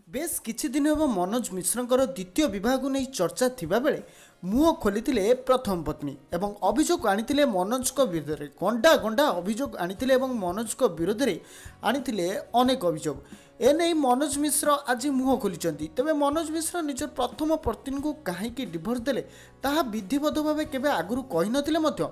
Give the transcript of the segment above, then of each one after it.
ବେଶ୍ କିଛି ଦିନ ହେବ ମନୋଜ ମିଶ୍ରଙ୍କର ଦ୍ୱିତୀୟ ବିବାହକୁ ନେଇ ଚର୍ଚ୍ଚା ଥିବାବେଳେ ମୁହଁ ଖୋଲିଥିଲେ ପ୍ରଥମ ପତ୍ନୀ ଏବଂ ଅଭିଯୋଗ ଆଣିଥିଲେ ମନୋଜଙ୍କ ବିରୋଧରେ। ଗଣ୍ଡା ଗଣ୍ଡା ଅଭିଯୋଗ ଆଣିଥିଲେ ଏବଂ ମନୋଜଙ୍କ ବିରୋଧରେ ଆଣିଥିଲେ ଅନେକ ଅଭିଯୋଗ। ଏନେଇ ମନୋଜ ମିଶ୍ର ଆଜି ମୁହଁ ଖୋଲିଛନ୍ତି। ତେବେ ମନୋଜ ମିଶ୍ର ନିଜ ପ୍ରଥମ ପତ୍ନୀଙ୍କୁ କାହିଁକି ଡିଭୋର୍ସ ଦେଲେ, ତାହା ବିଧିବଦ୍ଧ ଭାବେ କେବେ ଆଗରୁ କହିନଥିଲେ ମଧ୍ୟ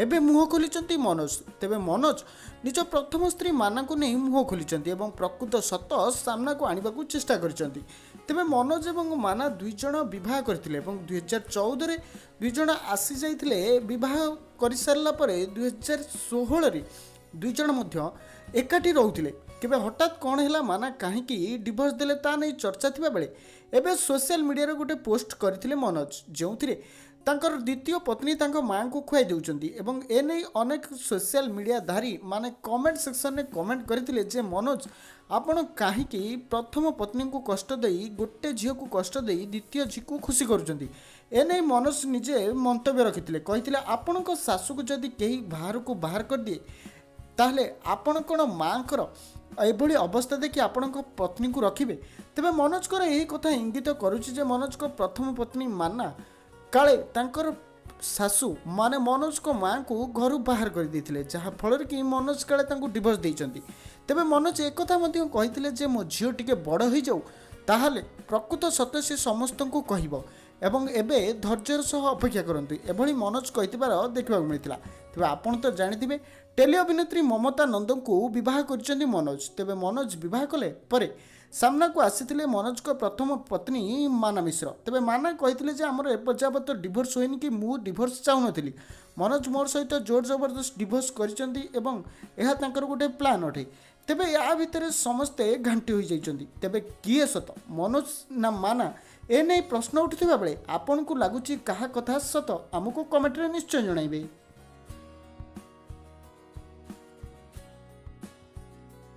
ଏବେ ମୁହଁ ଖୋଲିଛନ୍ତି ମନୋଜ। ତେବେ ମନୋଜ ନିଜ ପ୍ରଥମ ସ୍ତ୍ରୀ ମାନାଙ୍କୁ ନେଇ ମୁହଁ ଖୋଲିଛନ୍ତି ଏବଂ ପ୍ରକୃତ ସତ ସାମ୍ନାକୁ ଆଣିବାକୁ ଚେଷ୍ଟା କରିଛନ୍ତି। ତେବେ ମନୋଜ ଏବଂ ମାନା ଦୁଇ ଜଣ ବିବାହ କରିଥିଲେ ଏବଂ 2014ରେ ଦୁଇ ଜଣ ଆସିଯାଇଥିଲେ। ବିବାହ କରିସାରିଲା ପରେ 2016ରେ ଦୁଇ ଜଣ ମଧ୍ୟ ଏକାଠି ରହୁଥିଲେ। କେବେ ହଠାତ୍ କ'ଣ ହେଲା, ମାନା କାହିଁକି ଡିଭୋର୍ସ ଦେଲେ, ତା ନେଇ ଚର୍ଚ୍ଚା ଥିବାବେଳେ ଏବେ ସୋସିଆଲ ମିଡ଼ିଆରେ ଗୋଟେ ପୋଷ୍ଟ କରିଥିଲେ ମନୋଜ, ଯେଉଁଥିରେ ତାଙ୍କର ଦ୍ୱିତୀୟ ପତ୍ନୀ ତାଙ୍କ ମାଆଙ୍କୁ ଖୁଆଇ ଦେଉଛନ୍ତି ଏବଂ ଏନେଇ ଅନେକ ସୋସିଆଲ ମିଡ଼ିଆଧାରୀ ମାନେ କମେଣ୍ଟ ସେକ୍ସନରେ କମେଣ୍ଟ କରିଥିଲେ ଯେ ମନୋଜ, ଆପଣ କାହିଁକି ପ୍ରଥମ ପତ୍ନୀଙ୍କୁ କଷ୍ଟ ଦେଇ, ଗୋଟେ ଝିଅକୁ କଷ୍ଟ ଦେଇ ଦ୍ୱିତୀୟ ଝିଅକୁ ଖୁସି କରୁଛନ୍ତି? ଏନେଇ ମନୋଜ ନିଜେ ମନ୍ତବ୍ୟ ରଖିଥିଲେ। କହିଥିଲେ, ଆପଣଙ୍କ ଶାଶୁକୁ ଯଦି କେହି ବାହାରକୁ ବାହାର କରିଦିଏ, ତାହେଲେ ଆପଣ କ'ଣ ମାଆଙ୍କର ଏଭଳି ଅବସ୍ଥା ଦେଖି ଆପଣଙ୍କ ପତ୍ନୀଙ୍କୁ ରଖିବେ? ତେବେ ମନୋଜଙ୍କର ଏହି କଥା ଇଙ୍ଗିତ କରୁଛି ଯେ ମନୋଜଙ୍କ ପ୍ରଥମ ପତ୍ନୀ ମାନା କାଳେ ତାଙ୍କର ଶାଶୁ ମାନେ ମନୋଜଙ୍କ ମାଆଙ୍କୁ ଘରୁ ବାହାର କରିଦେଇଥିଲେ, ଯାହାଫଳରେ କି ମନୋଜ କାଳେ ତାଙ୍କୁ ଡିଭୋର୍ସ ଦେଇଛନ୍ତି। ତେବେ ମନୋଜ ଏକଥା ମଧ୍ୟ କହିଥିଲେ ଯେ ମୋ ଝିଅ ଟିକେ ବଡ଼ ହୋଇଯାଉ, ତାହେଲେ ପ୍ରକୃତ ସତ ସେ ସମସ୍ତଙ୍କୁ କହିବ ଏବଂ ଏବେ ଧୈର୍ଯ୍ୟର ସହ ଅପେକ୍ଷା କରନ୍ତୁ, ଏଭଳି ମନୋଜ କହିଥିବାର ଦେଖିବାକୁ ମିଳିଥିଲା। ତେବେ ଆପଣ ତ ଜାଣିଥିବେ, ଟେଲି ଅଭିନେତ୍ରୀ ମମତା ନନ୍ଦଙ୍କୁ ବିବାହ କରିଛନ୍ତି ମନୋଜ। ତେବେ ମନୋଜ ବିବାହ କଲେ ପରେ ସାମ୍ନାକୁ ଆସିଥିଲେ ମନୋଜଙ୍କ ପ୍ରଥମ ପତ୍ନୀ ମାନା ମିଶ୍ର। ତେବେ ମାନା କହିଥିଲେ ଯେ ଆମର ଏପର୍ଯ୍ୟନ୍ତ ଡିଭୋର୍ସ ହୋଇନି କି ମୁଁ ଡିଭୋର୍ସ ଚାହୁଁନଥିଲି। ମନୋଜ ମୋର ସହିତ ଜୋର ଜବରଦସ୍ତ ଡିଭୋର୍ସ କରିଛନ୍ତି ଏବଂ ଏହା ତାଙ୍କର ଗୋଟେ ପ୍ଲାନ୍ ଅଟେ। ତେବେ ୟା ଭିତରେ ସମସ୍ତେ ଘାଣ୍ଟି ହୋଇଯାଇଛନ୍ତି। ତେବେ କିଏ ସତ, ମନୋଜ ନା ମାନା, ଏନେଇ ପ୍ରଶ୍ନ ଉଠୁଥିବା ବେଳେ ଆପଣଙ୍କୁ ଲାଗୁଛି କାହା କଥା ସତ, ଆମକୁ କମେଣ୍ଟରେ ନିଶ୍ଚୟ ଜଣାଇବେ।